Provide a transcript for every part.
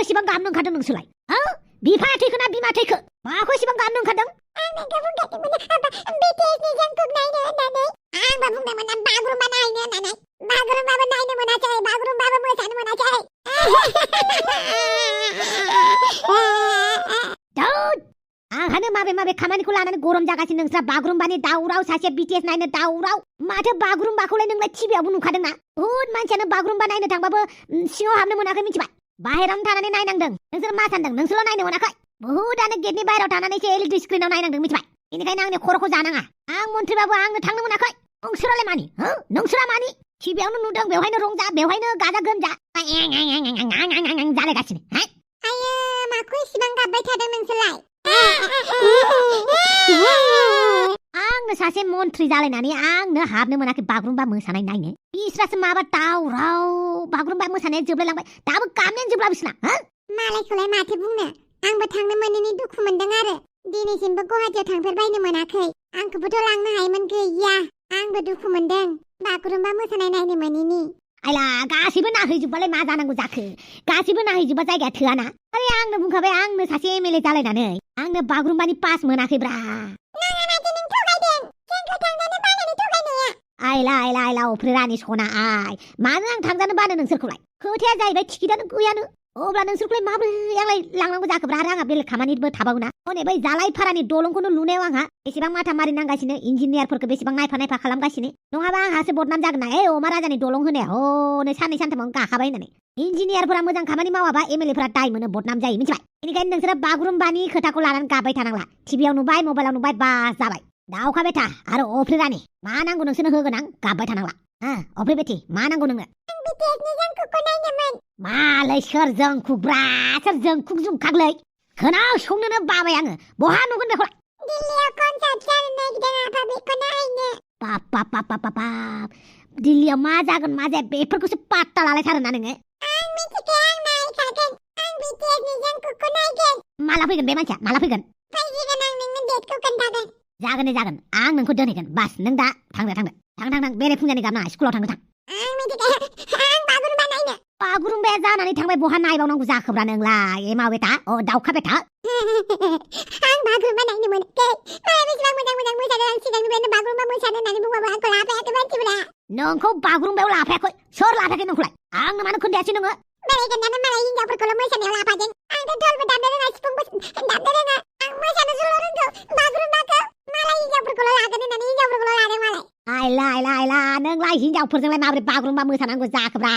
एसेबां गाबनो ओंखारदों नोंसोरलाय हो बिफाया थैखोना बिमा थैखो माखौ एसेबां गाबनो ओंखारदों आं नोंखौ बुंदोंमोन BTSनि जोंखौ नायनो होननानै आंबो बुंदोंमोन बागुरुम्बा नायनो होननानै बागुरुम्बाबो नायनो मोनाखै बागुरुम्बाबो मोसानो मोनाखै आंहानो माबे माबे खामानिखौ लानानै गरम जागासिनो नोंस्रा बागुरुम्बानि दावराव सासे BTS नायनो दावराव माथो बागुरुम्बाखौलाय नोंलाय टिभियावबो नुखादोंना बुहुद मानसियानो बागुरुम्बा नायनो थांबाबो सिङाव हाबनो मोनाखै मिथिबाय बाहेरावनो थानानै नायनांदों नोंसोर मा सानदों नोंसोरल' नायनो मोनाखै बुहुदानो गेटनि बाहेराव थानानैसो LED स्क्रिनाव नायनांदों मिथिबाय बेनिखायनो आंनि खर'खौ जानाङा आं मन्थ्रिबाबो आंनो थांनो मोनाखै नोंसोरालाय मानि हो नोंसोरा मानि टिभियावनो नुदों बेवहायनो रंजा बेवहायनो गाजा गोमजा जालायगासिनो आयो माखौ इसिबां गाबबाय थादों नोंसोरलाय आंनो सासे मन्थ्रि जालायनानै आंनो हाबनो मोनाखै बागुरुम्बा मोसानाय नायनो बिस्रासो माबा दावराव बागुरुम्बा मोसानाया जोबलायलांबाय दाबो गाबनायानो जोबला बिसोरना हो मालायखौलाय माथो बुंनो आंबो थांनो मोनैनि दुखु मोनदों आरो दिनैसिमबो गुवाहाटियाव थांफेरबायनो मोनाखै आंखौबोथ' लांनो हायोमोन गैया आंबो दुखु मोनदों बागुरुम्बा मोसानाय नायनो मोनैनि आइला गासैबो नाहैजोबबालाय मा जानांगौ जाखो गासैबो नाहैजोबबा जायगाया थोआना अरे आंनो बुंखाबाय आंनो सासे MLA जालायनानै आंनो बागुरुम्बानि पास मोनाखैब्रा आइला अफ्रि रानि सना आइ मानो आं थांजानो बानो नोंसोरखौलाय खोथाया जाहैबाय टिकेटानो गैयानो अब्ला नोंसोरखौलाय माबोरै आंलाय लांनांगौ जाखोब्रा आरो आंहा बेलेग खामानिबो थाबावोना हनै बै जालाय फारानि दलंखौनो लुनायाव आंहा बेसेबां माथा मारि नांगासिनो इन्जिनियारफोरखौ बेसेबां नायफा खालामगासिनो नङाबा आंहासो बदनाम जागोन ना अमा राजानि दलं होनाया हनै साननै सानथामावनो गाखाबाय होननानै इन्जिनियारफोरा मोजां खामानि मावाबा MLAफोरा दाय मोनो बदनाम जायो मिथिबाय बेनिखायनो नोंसोरो बागुरुम्बानि खोथाखौ लानानै गाबबाय थानांला टिभियाव नुबाय मबाइलाव नुबाय बास जाबाय दावखाबाय था आरो अफ्रि रानि मा नांगौ नोंसोरनो होगोन आं गाबबाय थानांला अफ्रि बेटि मा नांगौ नोंनो मालाय सोर जोंखुब्रा सोर जोंखुक जुंखागलै खोनासंनोनो बाबाय आङो बहा नुगोन बेखौ दिल्लीयाव कनसार्ट जानो नागिरदों आफा बेखौ नायनो बाप दिल्लीयाव मा जागोन मा जाया बेफोरखौसो पात्ता लालायथारोना नोङो आं मिथिखाया आं नायखागोन आं BTSनि जोंखुखौ नायगोन माला फैगोन बे मानसिया माला फैगोन फैगोन आं नोंनो डेटखौ खोन्थागोन जागोन आं नोंखौ दोनहैगोन बास नों दा थांदो थां बेरे फुंजानि गाबनाङा स्कुलाव थांदो थां आं मिथिखाया आं बागुरुम्बा नायनो बागुरुम्बाया जानानै थांबाय बहा नायबावनांगौ जाखोब्रा नोंलाय माव बेटा दाउखा बेटा आं बागुरुम्बा नायनो मोनाखै माया बेसेबां मोजां मोसादों आं सिगांनिफ्रायनो बागुरुम्बा मोसानो होननानै बुंबाबो आंखौ लाफायाखै मानसिफोरा नोंखौ बागुरुम्बायाव लाफायाखै सोर लाफायाखै नोंखौलाय आंनो मानो खोन्थायासै नोङो बेरायगोननानै मालाय हिनजावफोरखौल' मोसानायाव लाफादों आंथ' धलबो दामनो रोङा सिफुंबो दामनो रोङा आं मोसानोसोल' रोंगौ बागुरुम्बाखौ मालाय हिनजावफोरखौल' लागोन होननानै हिनजावफोरखौल' लादों मालाय आइला नोंलाय हिनजावफोरजोंलाय माबोरै बागुरुम्बा मोसानांगौ जाखोब्रा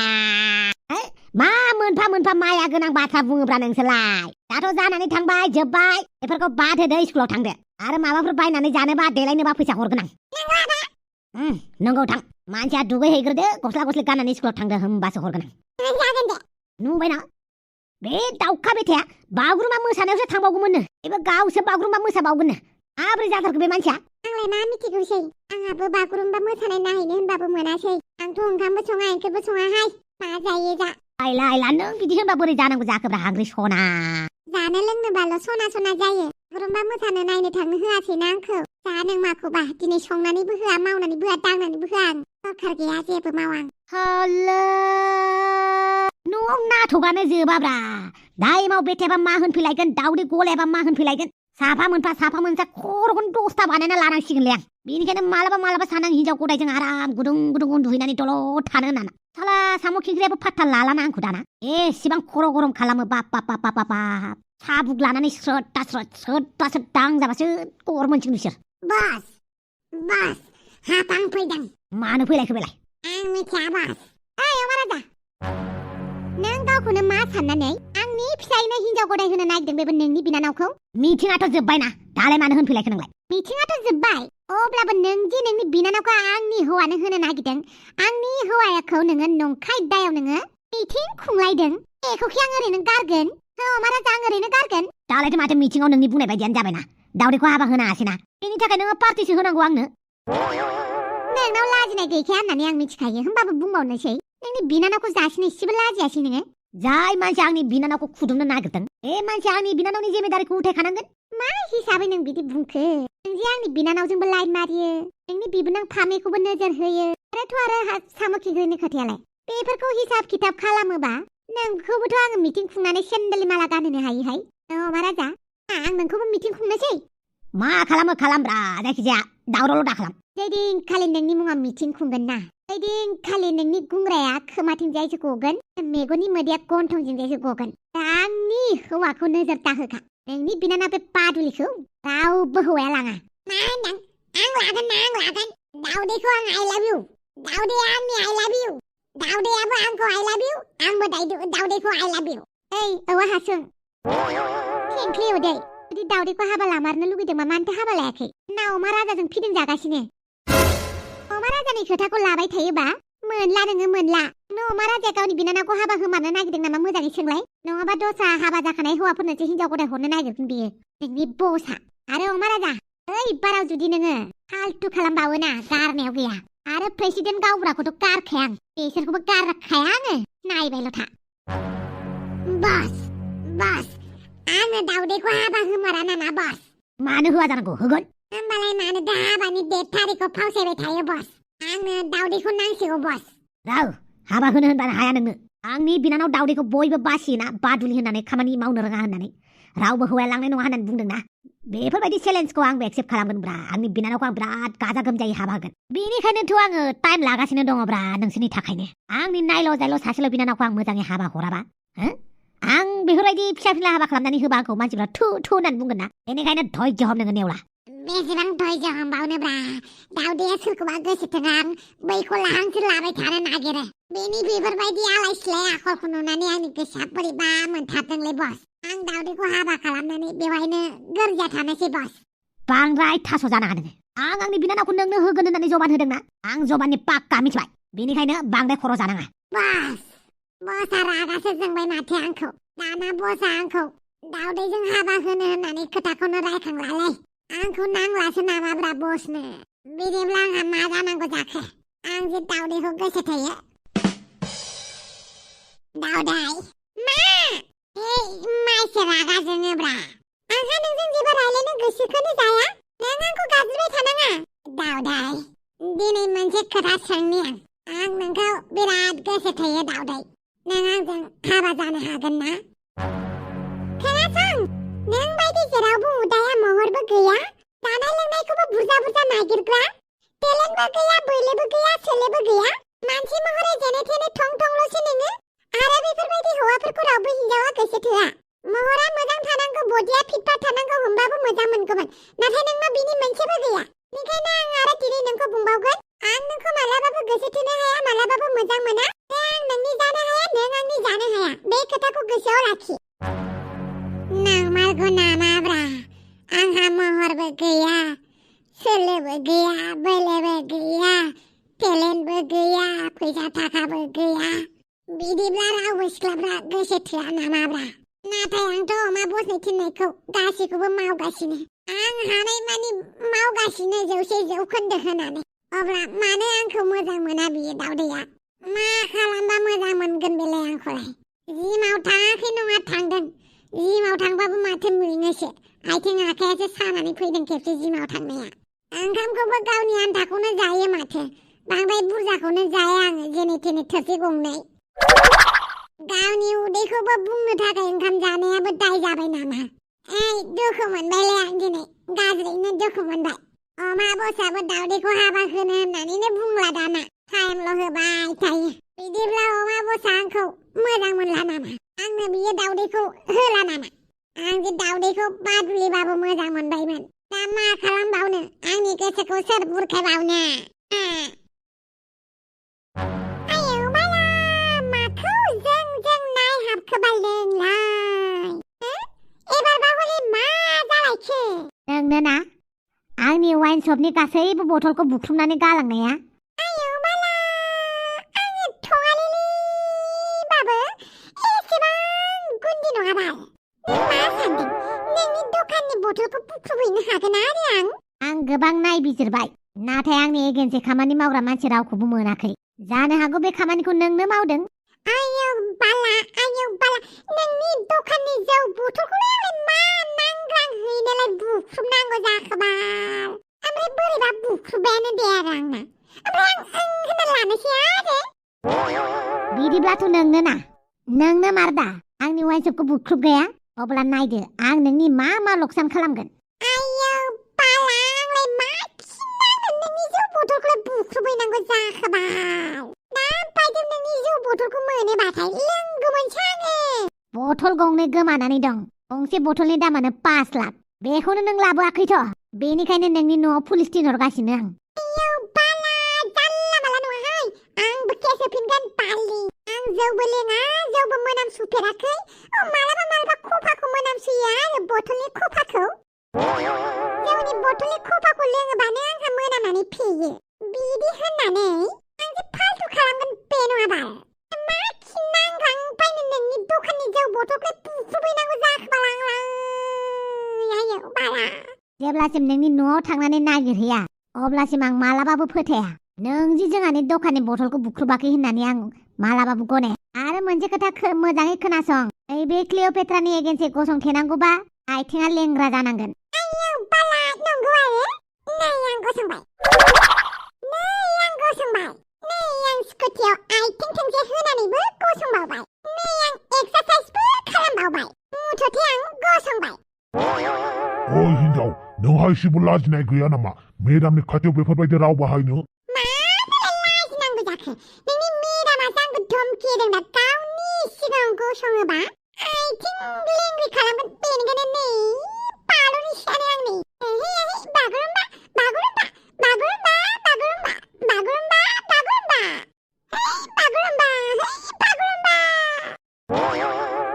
मा मोनफा माया गोनां बाथ्रा बुङोब्रा नोंसोरलाय दाथ' जानानै थांबाय जोब्बाय बेफोरखौ बाद होदो स्कुलाव थांदो आरो माबाफोर बायनानै जानोबा देलायनोबा फैसा हरगोन आं नंगौ थां मानसिया दुगैहैग्रोदो गस्ला गस्लि गाननानै स्कुलाव थांदो होमबासो हरगोन आं जागोन दे नुबायना बे दाउखा बेथाया बागुरुम्बा मोसानायावसो थांबावगौमोननो एबा गावसो बागुरुम्बा मोसाबावगोननो माबोरै जाथारखो बे मानसिया आंलाय मा मिथिगौसै आंहाबो बागुरुम्बा मोसानाय नायहैनो होनबाबो मोनासै आंथ' ओंखामबो सङा ओंख्रिबो सङाहाय मा जायो जा आइला नों बिदि होनबा बोरै जानांगौ जाखोब्रा हाग्रि सना जानो लोंनोबाल' सना जायो बागुरुम्बा मोसानो नायनो थांनो होआसैना आंखौ जा नों माखौबा दिनै संनानैबो होआ मावनानैबो होआ दांनानैबो होआ आं सरखार गैया जेबो मावा न'आव नाथ'बानो जोबाब्रा दाइमाव बेथायाबा मा होनफैलायगोन दाउदै गलायाबा मा होनफैलायगोन साफा मोनफा खर'खौनो 10ता बानायना लानांसिगोनलै आं बेनिखायनो मालाबा सानां हिनजाव गदायजों आराम गुदुं उन्दुहैनानै दलद थानो होननानै साला साम' खिंख्रियाबो फात्ता लालाना आंखौ दाना एसेबां खर' गरम खालामो बाप साबुक लानानै स्रोद दांजाबासो खर मोनसिगोन बिसोर बास हाब आं फैदों मानो फैलायखो बेलाय आं मिथिया बास अमा राजा नों गावखौनो मा साननानै आंनि फिसायनो हिनजाव गदाय होनो नागिरदों बेबो नोंनि बिनानावखौ मिथिङाथ' जोब्बायना दालाय मानो होनफैलायखो नोंलाय मिथिङाथ' जोब्बाय अब्लाबो नों जे नोंनि बिनानावखौ आंनि हौवानो होनो नागिरदों आंनि हौवाखौ नोङो नंखाय दायाव नोङो मिथिं खुंलायदों बेखौखि आं ओरैनो गारगोन अमा राजा आं ओरैनो गारगोन दालायथ' माथो मिथिङाव नोंनि बुंनाय बायदियानो जाबायना दावदैखौ हाबा होनो हायासैना बेनि थाखाय नोङो पार्टिसो होनांगौ आंनो नोंनाव लाजिनाय गैखाया होननानै आं मिथिखायो होमबाबो बुंबावनोसै नोंनि बिनानावखौ जासिनो एसेबो लाजियासै नोङो जाय मानसिया आंनि बिनानावखौ खुदुमनो नागिरदों बे मानसिया आंनि बिनानावनि जिम्मेदारिखौ उथायखानांगोन मा हिसाबै नों बिदि बुंखो नों जे आंनि बिनानावजोंबो लाइन मारियो नोंनि बिबोनां फामेखौबो नोजोर होयो आरो साम' खिंख्रिनि खोथायालाय बेफोरखौ हिसाब खिथाब खालामोबा नोंखौबोथ' आङो मिटिं खुंनानै सेन्देलनि माला गानहोनो हायोहाय महाराजा आं नोंखौबो मिटिं खुंनोसै मा खालामो खालामब्रा जायखिजाया दावरावल' दा खालाम जैदिनखालि नोंनि मुङाव मिटिं खुंगोन ना जैदिनखालि नोंनि गुंग्राया खोमाथिंजायसो गगोन मेगननि मोदैया गन्थंजोंजायसो गगोन आंनि हौवाखौ नोजोर दाहोखा नोंनि बिनानाव बे बादुलिखौ रावबो हौवाया लाङा मा होनदों आं लागोन दाउदैखौ आं आइ लाभ इउ दाउदैया आंनि आइ लाभ इउ दाउदैयाबो आंखौ आइ लाभ इउ आंबो दाउदैखौ आइ लाभ इउ ओइ औवा हासुं खेंख्लि उदै जुदि दाउदैखौ हाबा लामारनो लुगैदोंबा मानोथो हाबा लायाखै ना अमा राजाजों फिदिं जागासिनो अमा राजानि खोथाखौ लाबाय थायोबा मोनला नोङो मोनला नों अमा राजाया गावनि बिनानावखौ हाबा होमारनो नागिरदों नामा मोजाङै सोंलाय नङाबा दस्रा हाबा जाखानाय हौवाफोरनोसो हिनजाव गथाय हरनो नागिरगोन बियो नोंनि बसा आरो अमा राजा ओइ बाराव जुदि नोङो फाल्थु खालामबावोना गारनायाव गैया आरो प्रेसिडेन्ट गावग्राखौथ' गारखाया आं बिसोरखौबो गारखाया आङो नायबायल' था बस आङो दाउदैखौ हाबा होमारा नामा बस मानो होआ जानांगौ होगोन होमबालाय मानो दा हाबानि डेट थारिखखौ फावसायबाय थायो बस आंनो दाउदैखौ नांसिगौ बस राव हाबा होनो होनबानो हाया नोंनो आंनि बिनानाव दाउदैखौ बयबो बासियोना बादुलि होननानै खामानि मावनो रोङा होननानै रावबो हौवाया लांनाय नङा होननानै बुंदोंना बेफोरबायदि चेलेन्जखौ आंबो एक्सेप्ट खालामगोनब्रा आंनि बिनानावखौ आं बिराद गाजा गोमजायै हाबा होगोन बेनिखायनोथ' आङो टाइम लागासिनो दङब्रा नोंसोरनि थाखायनो आंनि नायल' जायल' सासेल' बिनानावखौ आं मोजाङै हाबा हराबा आं बेफोरबायदि फिसा फिला हाबा खालामनानै होबा आंखौ मानसिफ्रा थु होननानै बुंगोन ना बेनिखायनो धैर्य हम नोङो नेवला बेसेबां धैर्य हमबावनोब्रा दाउदैया सोरखौबा गोसोथों आं बैखौ लाहांसो लाबाय थानो नागिरो बेनि बेफोरबायदि आलाय सिलाय आखलखौ नुनानै आंनि गोसोआ बोरैबा मोनथारदोंलै बस आं दाउदैखौ हाबा खालामनानै बेवहायनो गोरजा थानोसै बस बांद्राय थास' जानाङा नोङो आं आंनि बिनानावखौ नोंनो होगोन होननानै जबान होदोंना आं जबाननि पाक्का मिथिबाय बेनिखायनो बांद्राय खर' जानाङा बसआ रागासो जोंबाय माथो आंखौ दाना बसआ आंखौ दाउदैजों हाबा होनो होननानै खोथाखौनो रायखांलालै आंखौ नांलासो नामाब्रा बसनो बिदिब्ला आंहा मा जानांगौ जाखो आं जे दाउदैखौ गोसो थोयो दाउदै मा माइसो रागा जोङोब्रा आंहा नोंजों जेबो रायलायनो गोसोखौनो जाया नों आंखौ गाज्रिबाय थानाङा दाउदै दिनै मोनसे खोथा सोंनि आं नोंखौ बिराद गोसो थोयो दाउदै नों आंजों हाबा जानो हागोन ना खोनासं नों बायदि जेरावबो उदाया महरबो गैया जानाय लोंनायखौबो बुरजा नागिरग्रा टेलेन्टबो गैया बोलोबो गैया सोलोबो गैया मानसि महरै जेने थेने थं थंल'सो नोङो आरो बेफोरबायदि हौवाफोरखौ रावबो हिनजावा गोसो थोआ महरा मोजां थानांगौ बडिया फिटफाट थानांगौ होमबाबो मोजां मोनगौमोन नाथाय नोंनाव बिनि मोनसेबो गैया बेनिखायनो आं आरो दिनै नोंखौ बुंबावगोन आं नोंखौ मालाबाबो गोसो थोनो हाया मालाबाबो मोजां मोना आं नोंनि जानो हाया नों आंनि जानो हाया बे खोथाखौ गोसोआव लाखि नंमारगौ नामाब्रा आंहा महरबो गैया सोलोबो गैया बोलोबो गैया टेलेन्टबो गैया फैसा थाखाबो गैया बिदिब्ला रावबो सिख्लाफ्रा गोसो थोआ नामाब्रा नाथाय आंथ' अमा बसनि थिननायखौ गासैखौबो मावगासिनो आं हानायमानि मावगासिनो 100% होनानै अब्ला मानो आंखौ मोजां मोना बियो दाउदैया मा खालामबा मोजां मोनगोन बेलाय आंखौलाय जिमाव थाङाखै नङा थांदों जिमाव थांबाबो माथो मेङोसो आथिं आखायासो सानानै फैदों खेबसे जिमाव थांनाया ओंखामखौबो गावनि आन्थाखौनो जायो माथो बांद्राय बुरजाखौनो जाया आङो जेने थेने थोरसि गंनै गावनि उदैखौबो बुंनो थाखाय ओंखाम जानायाबो दाय जाबाय नामा दुखु मोनबायलै आं दिनै गाज्रियैनो दुखु मोनबाय अमा बसआबो दाउदैखौ हाबा होनो होननानैनो बुंला दाना टाइमल' होबाय थायो बिदिब्ला अमा बसआ आंखौ मोजां मोनला नामा आंनो बियो दाउदैखौ होला नामा आं जे दाउदैखौ बादुलिबाबो मोजां मोनबायमोन दा मा खालामबावनो आंनि गोसोखौ सोर बुरखायबावनो आयौ बाला माखौ जों नायहाबखोबायदोंलाय एबारबा हले मा जालायखो नोंनो ना आंनि वाइन शपनि गासैबो बथलखौ बुख्रुमनानै गालांनाया आयौ बाला आङो थङालिबाबो एसेबां गुन्दि नङा बाल नों मा सानदों नोंनि दखाननि बथलखौ बुख्रुबहैनो हागोन आरो आं गोबां नायबिजिरबाय नाथाय आंनि एगेन्सि खामानि मावग्रा मानसि रावखौबो मोनाखै जानो हागौ बे खामानिखौ नोंनो मावदों आयौ बाला नोंनि दखाननि जौ बथलखौलाय आंलाय मा नांग्रांहैनोलाय बुख्रुबनांगौ जाखोबाल ओमफ्राय बोरैबा बुख्रुबबायानो दे आरो आंना ओमफ्राय आं होनना लानोसै आरो बिदिब्लाथ' नोंनो ना नोंनो मारदा आंनि वाइनशपखौ बुख्रुबगाया अब्ला नायदो आं नोंनि मा मा लकसान खालामगोन आयौ बाला आंलाय मा खिनांगोन नोंनि जौ बथलखौलाय बुख्रुबहैनांगौ जाखोबाय दा बायदि नोंनि जौ बथलखौ मोनोबाथाय लोंगौमोनसो आङो बथल गंनै गोमानानै दं गंसे बथलनि दामानो 5 लाख बेखौनो नों लाबोआखैथ' बेनिखायनो नोंनि न'आव पुलिस थिनहरगासिनो आं आयौ बाला जानला माला नङाहाय आंबो केस होफिनगोन बालि आं जौबो लोङा जौबो मोनामसुफेराखै मालाबा खफाखौ मोनामसुयो आरो बथलनि खफाखौ जौनि बथलनि खफाखौ लोङोबानो आंहा मोनामनानै फेयो बिदि होननानै आं जे फालतु खालामगोन बे नङाबा मा खिनांगांबायनो नोंनि दखाननि जौ बथलखौ बुख्रुबहैनांगौ जाखोबालांलाय आयौ बाला जेब्लासिम नोंनि न'आव थांनानै नागिरहैया अब्लासिम आं मालाबाबो फोथाया नों जि जोंहानि दखाननि बथलखौ बुख्रुबाखै होननानै आं मालाबाबो गनाया आरो मोनसे खोथा मोजाङै खोनासं बे क्लिअपेट्रानि एगेन्सै गसंथेनांगौबा आथिङा लेंग्रा जानांगोन आयौ बाला नंगौ आरो नै आं गसंबाय नै आं स्कुटियाव आथिं थोंसे होनानैबो गसंबावबाय नै आं एक्सारसाइजबो खालामबावबाय मुथथे आं गसंबाय ओइ हिन्जाव नोंहा एसेबो लाजिनाय गैया नामा मेडामनि खाथियाव बेफोरबायदि राव बाहायनो माबोरै लाजिनांगौ जाखो नोंनि मेडामासो आंखौ धमकि होदों दा गावनि सिगाङाव गसङोबा आथिं लेंग्रि खालामगोन बेनिखायनो नै बालुनि सियानो आंनि बागुरुम्बा बागुरुम्बा बागुरुम्बा बागुरुम्बा बागुरुम्बा बागुरुम्बा बागुरुम्बा बागुरुम्बा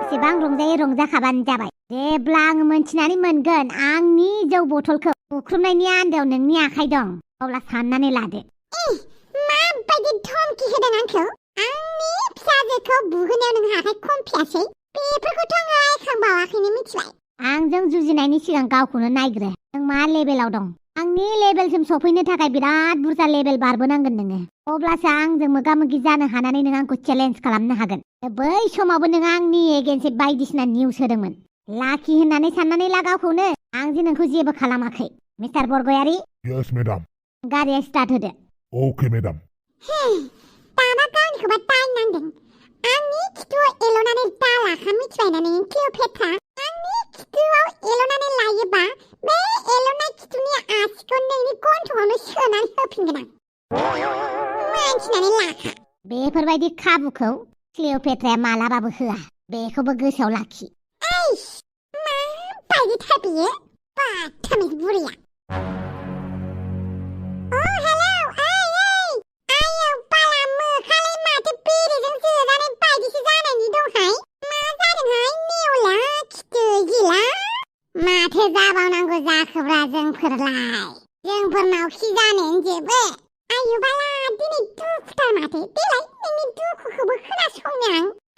एसेबां रंजायै रंजाखाबानो जाबाय जेब्ला आं मोनथिनानै मोनगोन आंनि जौ बथलखौ बुख्रुबनायनि आन्दोआव नोंनि आखाइ दं अब्ला साननानै लादो माबायदि धमकि होदों आंखौ आंनि फिसाजोखौ बुहोनायाव नोंहा आखाइ खमफियासै बेफोरखौथ' आं रायखांबावाखैनो मिथिबाय आंजों जुजिनायनि सिगां गावखौनो नायग्रो नों मा लेभेलाव दं आंनि लेभेलसिम सफैनो थाखाय बिराद बुरजा लेभेल बारबोनांगोन नोङो अब्लासो आंजों मोगा मोगि जानो हानानै नों आंखौ चेलेन्ज खालामनो हागोन बै समावबो नों आंनि एगेन्सै बायदिसिना निउस होदोंमोन लाखि होननानै साननानै ला गावखौनो आं जे नोंखौ जेबो खालामाखै मिस्टार बरगयारि यस मेडाम गारिया स्टार्ट होदो अके मेडाम दाना गावनिखौबा दायनांदों आंनि खिथुआव एल'नानै दालाखा मिथिबायना नों क्लिअपेट्रा आंनि खिथुआव एल'नानै लायोबा बे एल'नाय खिथुनि आसिखौ नोंनि गन्थंआवनो सोनानै होफिनगोन आं मिथिनानै लाखा बेफोरबायदि खाबुखौ क्लिअपेट्राया मालाबाबो होआ बेखौबो गोसोआव लाखि माबायदिथार बियो बाथामिज बुरिया माथो जाबावनांगौ जाखोब्रा जोंफोरनाव खि जानायानो जेबो आयु बाला दिनै दुखुथार माथो देलाय नोंनि दुखुखौबो खोनासंनो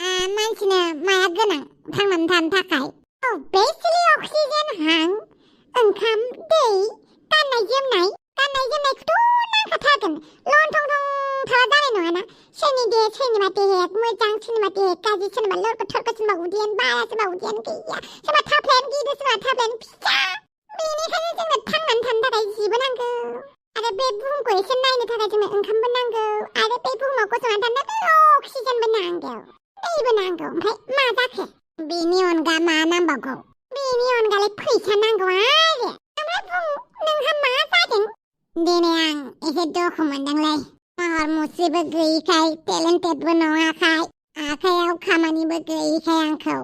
आं मानसिनो माया गोनां थांनानै थानो थाखाय बेसिलि अक्सिजेन हां ओंखाम दै गाननाय जोमनायखौथ' नांखाथारगोन लन्थं थं थाबा जानाय नङाना सोरनिबा देहाया मोजां सोरनिबा देहाया गाज्रि सोरनिबा लरग थरग सोरनिबा उदैयानो बारा सोरनिबा उदैयानो गैया सोरबा थाफ्लायानो गिदिर सोरबा थाफ्लायानो फिसा बेनिखायनो जोंनो थांनानै थानो थाखाय जिबो नांगौ आरो बे बुहुमखौ एसे नायनो थाखाय जोंनो ओंखामबो नांगौ आरो बे बुहुमाव गसंनानै थानो थाखाय अक्सिजेनबो नांगौ दैबो नांगौ ओमफ्राय मा जाखो बेनि अनगा मा नांबावगौ बेनि अनगालाय फैसा नांगौ आरो ओमफ्राय बुं नोंहा मा जादों दिनै आं एसे दुखु मोनदोंलै महर मुस्रिबो गैयिखाय टेलेन्टेडबो नङाखाय आखायाव खामानिबो गैयिखाय आंखौ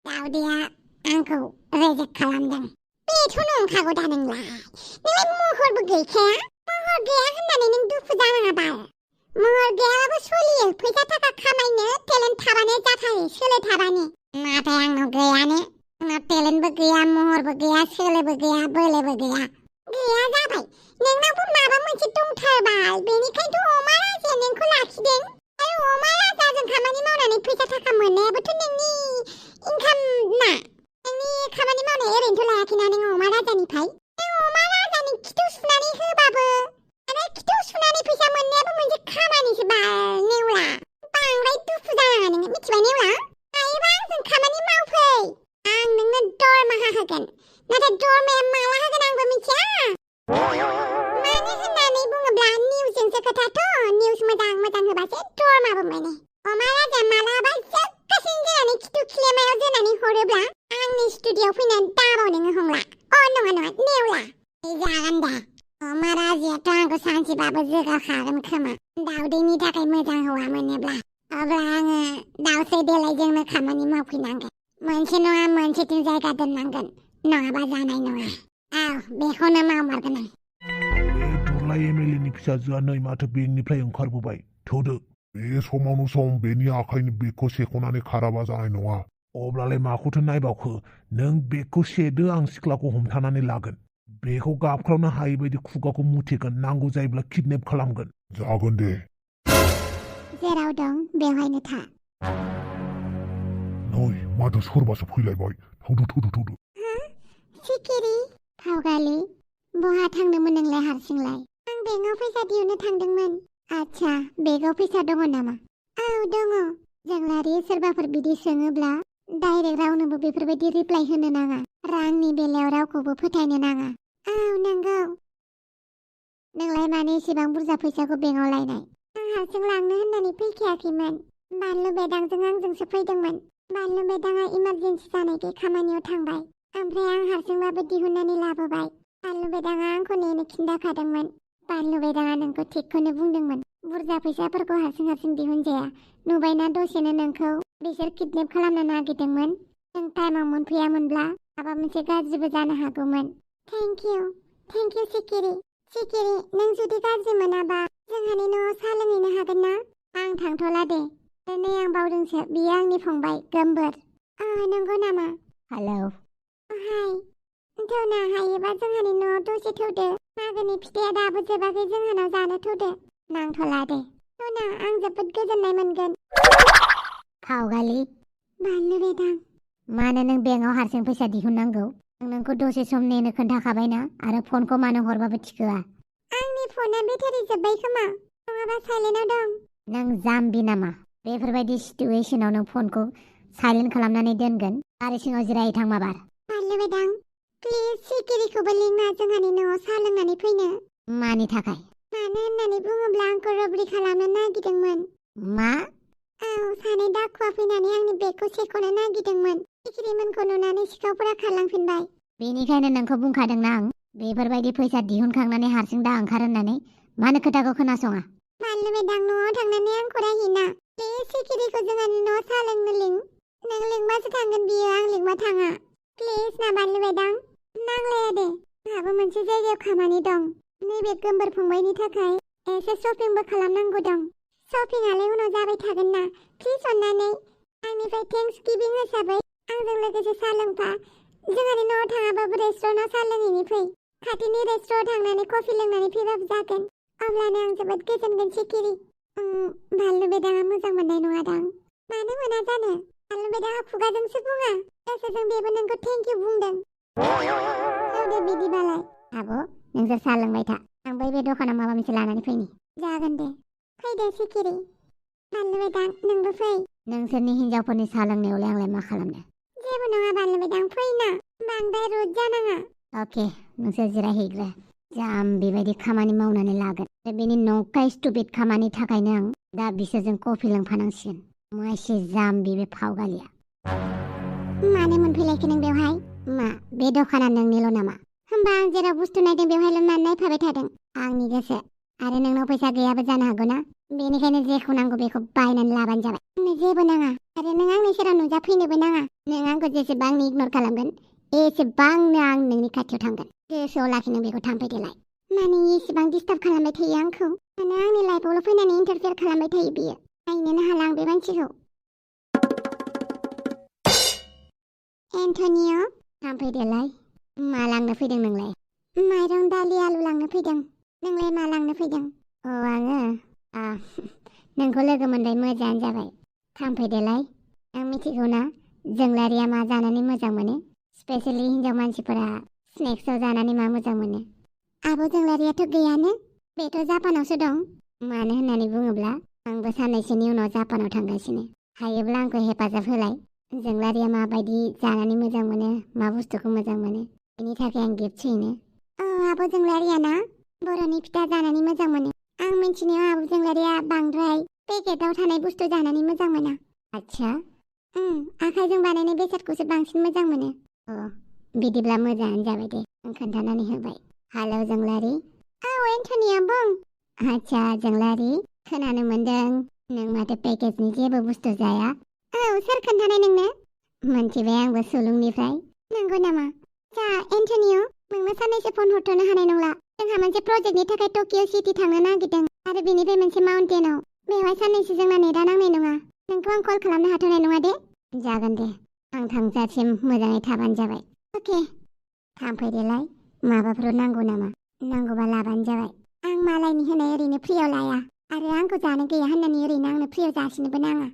दावदैया आंखौ रिजेक्ट खालामदों बेथ' नंखागौ दा नोंलाय महरबो गैखाया महर गैया होननानै नों दुखु जानाङा बाल महर गैयाबाबो सोलियो फैसा थाखा खामायनो टेलेन्ट थाबानो जाथारो सोलो थाबानो नाथाय आंनाव गैयानो आंनाव टेलेन्टबो गैया महरबो गैया सोलोबो गैया बोलोबो गैया जाबाय नोंनावबो माबा मोनसे दंथारबाय बेनिखायनोथ' अमा राजाया नोंखौ लाखिदों आरो अमा राजाजों खामानि मावनानै फैसा थाखा मोननायाबोथ' नोंनि इनकाम ना नोंनि खामानि मावनाय ओरैनोथ' लायाखैना नों अमा राजानिफ्राय अमा राजानि खिथु सुनानै होबाबो आरो खिथु सुनानै फैसा मोननायाबो मोनसे खामानिसो बाल नेवला बांद्राय दुखु जानाङा नोङो मिथिबाय नेवला हायोबा आंजों खामानि मावफै आं नोंनो दरमाहा होगोन नाथाय दरमाया माला होगोन आंबो मिथिया मानो होननानै बुङोब्ला निउसजोंसो खोथाथ' निउस मोजां होबासो दरमाबो मोनो अमा राजाया मालाबा जोगोद सासेनि जोनानै खिथु खिलेमायाव जोनानै हरोब्ला आंनि स्टुडिय'आव फैनानै दाबाव नोङो हंला नङा नेवला जागोन दे अमा राजायाथ' आंखौ सानसेबाबो जोगाखागोन खोमा दाउदैनि थाखाय मोजां हौवा मोनोब्ला अब्ला आङो दाउस्रि देलायजोंनो खामानि मावफैनांगोन मोनसे नङा मोनसेथिं जायगा दोननांगोन नङाबा जानाय नङा औ बेखौनो मावमारगोन आं बे दुरलाय एमएलएनि फिसाजोआ नै माथो बेंकनिफ्राय ओंखारबोबाय थौदो बे समावनो सम बेनि आखाइनि बेगखौ सेख'नानै खाराबा जानाय नङा अब्लालाय माखौथो नायबावखो नों बेगखौ सेदो आं सिख्लाखौ हमथानानै लागोन बेखौ गाबख्रावनो हायै बायदि खुगाखौ मुथेगोन नांगौ जायोब्ला किडनेप खालामगोन जागोन दे जेराव दं बेवहायनो था नै माथो सोरबासो फैलायबाय थौदो सिखिरि फावगालि बहा थांदोंमोन नोंलाय हारसिंलाय आं बेंकआव फैसा दिहुननो थांदोंमोन आच्छा बेगाव फैसा दङ नामा औ दङ जोंलारि सोरबाफोर बिदि सोङोब्ला डाइरेक्ट रावनोबो बेफोरबायदि रिप्लाइ होनो नाङा रांनि बेलायाव रावखौबो फोथायनो नाङा औ नंगौ नोंलाय मानो एसेबां बुरजा फैसाखौ बेंकआव लायनाय आं हारसिं लांनो होननानै फैखायाखैमोन बानलु बेदांजों आंजोंसो फैदोंमोन बानलु बेदाङा इमारजेन्सि जानायखाय खामानियाव थांबाय ओमफ्राय आं हारसिंबाबो दिहुननानै लाबोबाय बानलु बेदाङा आंखौ नेनो खिन्थाखादोंमोन बानलु बेदाङा नोंखौ थिगखौनो बुंदोंमोन बुरजा फैसाफोरखौ हारसिं दिहुनजाया नुबायना दसेनो नोंखौ बिसोर किडनेप खालामनो नागिरदोंमोन नों टाइमाव मोनफैयामोनब्ला माबा मोनसे गाज्रिबो जानो हागौमोन थेंक इउ सिखिरि नों जुदि गाज्रि मोनाबा जोंहानि न'आव साहा लोंहैनो हागोन ना आं थांथ'ला दे नै आं बावदोंसो बियो आंनि फंबाय गोमबोर नंगौ नामा हेलौ हाय थौना हायोबा जोंहानि न'आव दसे थौदो मागोनि फिथाइया दाबो जोबाखै जोंहानाव जानो थौदो नांथ'ला दे थौना आं जोबोद गोजोननाय मोनगोन फावगालि बानलु बेदां मानो नों बेंकआव हारसिं फैसा दिहुननांगौ आं नोंखौ दसे सम नेनो खोन्थाखाबायना आरो फनखौ मानो हरबाबो थिखोआ आंनि फना बेटारि जोब्बाय खोमा नङाबा साइलेन्टआव दं नों जाम्बि नामा बेफोरबायदि सिटुएशनाव नों फनखौ साइलेन्ट खालामनानै दोनगोन आरो सिङाव जिरायहैथां माबार बानलु बेदां प्लिज सिखिरिखौबो लिंना जोंहानि न'आव साहा लोंनानै फैनो मानि थाखाय मानो होननानै बुङोब्ला आंखौ रबरि खालामनो नागिरदोंमोन मा औ सानै दाखुवा फैनानै आंनि बेगखौ सेख'नो नागिरदोंमोन सिखिरिमोनखौ नुनानै सिखावफोरा खारलांफिनबाय बेनिखायनो नोंखौ बुंखादोंना आं बेफोरबायदि फैसा दिहुनखांनानै हारसिं दा ओंखार होननानै मानो खोथाखौ खोनासङा बानलु बेदां न'आव थांनानै आंखौ रायहैना प्लिज सिखिरिखौ जोंहानि न'आव साहा लोंनो लिं नों लिंबासो थांगोन बियो आं लिंबा थाङा प्लिज ना बानलु बेदां नांलाया दे आंहाबो मोनसे जायगायाव खामानि दं नैबे गोमबोर फंबायनि थाखाय एसे शपिंबो खालामनांगौ दं शपिंआलाय उनाव जाबाय थागोन ना प्लिज अननानै आंनिफ्राय थेंक्स गिभिं हिसाबै आंजों लोगोसे साहा लोंफा जोंहानि न'आव थाङाबाबो रेस्टुरेन्टआव साहा लोंहैनो फै खाथिनि रेस्टुरेन्टआव थांनानै कफि लोंनानै फैबाबो जागोन अब्लानो आं जोबोद गोजोनगोन सिखिरि बानलु बेदाङा मोजां मोननाय नङादां मानो मोना जानो बानलु बेदाङा खुगाजोंसो बुङा गोसोजों बेबो नोंखौ थेंक इउ बुंदों औ बिदिबालाय आब' नोंसोर साहा लोंबाय था आं बै बे दखानाव माबा मोनसे लानानै फैनि जागोन दे फैदो सिखिरि बानलु बेदां नोंबो फै नोंसोरनि हिनजावफोरनि साहा लोंनायावलाय आंलाय मा खालामनो जेबो नङा बानलु बेदां फैना बांद्राय रुद जानाङा अके नोंसोर जिरायहैग्रा जाम्बि बायदि खामानि मावनानै लागोन बेनि नंखाय स्टुपिड खामानि थाखायनो आं दा बिसोरजों कफि लोंफानांसिगोन मासे जाम्बि बे फावगालिया मानो मोनफैलायखो नों बेवहाय मा बे दखाना नोंनिल' नामा होमबा आं जेराव बुस्थु नायदों बेवहायल' मानो नायफाबाय थादों आंनि गोसो आरो नोंनाव फैसा गैयाबो जानो हागौ ना बेनिखायनो जेखौ नांगौ बेखौ बायनानै लाबानो जाबाय आंनो जेबो नाङा आरो नों आंनि सेराव नुजाफैनोबो नाङा नों आंखौ जेसेबांनो इगनर खालामगोन एसेबांनो आं नोंनि खाथियाव थांगोन गोसोआव लाखिनो बेखौ थांफै देलाय माने एसेबां डिस्टार्ब खालामबाय थायो आंखौ माने आंनि लाइफआवल' फैनानै इन्टारफेयार खालामबाय थायो बियो नायनोनो हाला आं बे मानसिखौ एन्टनिय' थांफै देलाय मा लांनो फैदों नोंलाय माइरं दालि आलु लांनो फैदों नोंलाय मा लांनो फैदों आङो नोंखौ लोगो मोनबाय मोजाङानो जाबाय थांफै देलाय आं मिथिगौ ना जोंलारिया मा जानानै मोजां मोनो स्पेसियेलि हिनजाव मानसिफोरा स्नेक्सआव जानानै मा मोजां मोनो आब' जोंलारियाथ' गैयानो बेथ' जापानावसो दं मानो होननानै बुङोब्ला आंबो साननैसोनि उनाव जापानाव थांगासिनो हायोब्ला आंखौ हेफाजाब होलाय जोंलारिया माबायदि जानानै मोजां मोनो मा बुस्थुखौ मोजां मोनो बेनि थाखाय आं गिफ्ट होनो आब' जोंलारिया ना बर'नि फिथा जानानै मोजां मोनो आं मिथिनायाव आब' जोंलारिया बांद्राय पेकेटाव थानाय बुस्थु जानानै मोजां मोना आच्छा आखाइजों बानायनाय बेसादखौसो बांसिन मोजां मोनो। बिदिब्ला मोजाङानो जाबाय दे, आं खोन्थानानै होबाय। हेलौ जोंलारि। एन्टनिया बुं। आच्छा जोंलारि, खोनानो मोनदों नों माथो पेकेजनि जेबो बुस्थु जाया। सोर खोन्थानाय नोंनो? मोनथिबाय आंबो सुलुंनिफ्राय। नंगौ नामा? एन्टनिय, नोंनो साननैसो फन हरथ'नो हानाय नंला। जोंहा मोनसे प्रजेक्टनि थाखाय टकिअ सिटि थांनो नागिरदों आरो बेनिफ्राय मोनसे माउन्टेनाव। बेवहाय साननैसो जोंना नेटआ नांनाय नङा। नोंखौ आं कल खालामनो हाथ'नाय नङा दे। जागोन दे, आं थांजासिम मोजाङै थाबानो जाबाय। अके, थांफैदेलाय। माबाफोर नांगौ नामा? नांगौबा लाबानो जाबाय। आं मालायनि होनाय ओरैनो फ्रियाव लाया, आरो आंखौ जानो गैया होननानै ओरैनो आंनो फ्रियाव जासिनोबो नाङा।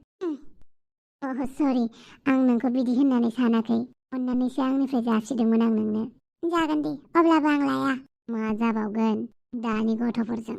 सरि, आं नोंखौ बिदि होननानै सानाखै। अन्नानैसो आंनिफ्राय जासिदोंमोन आं नोंनो। जागोन दे, अब्लाबो आं लाया। मा जाबावगोन दानि गथ'फोरजों।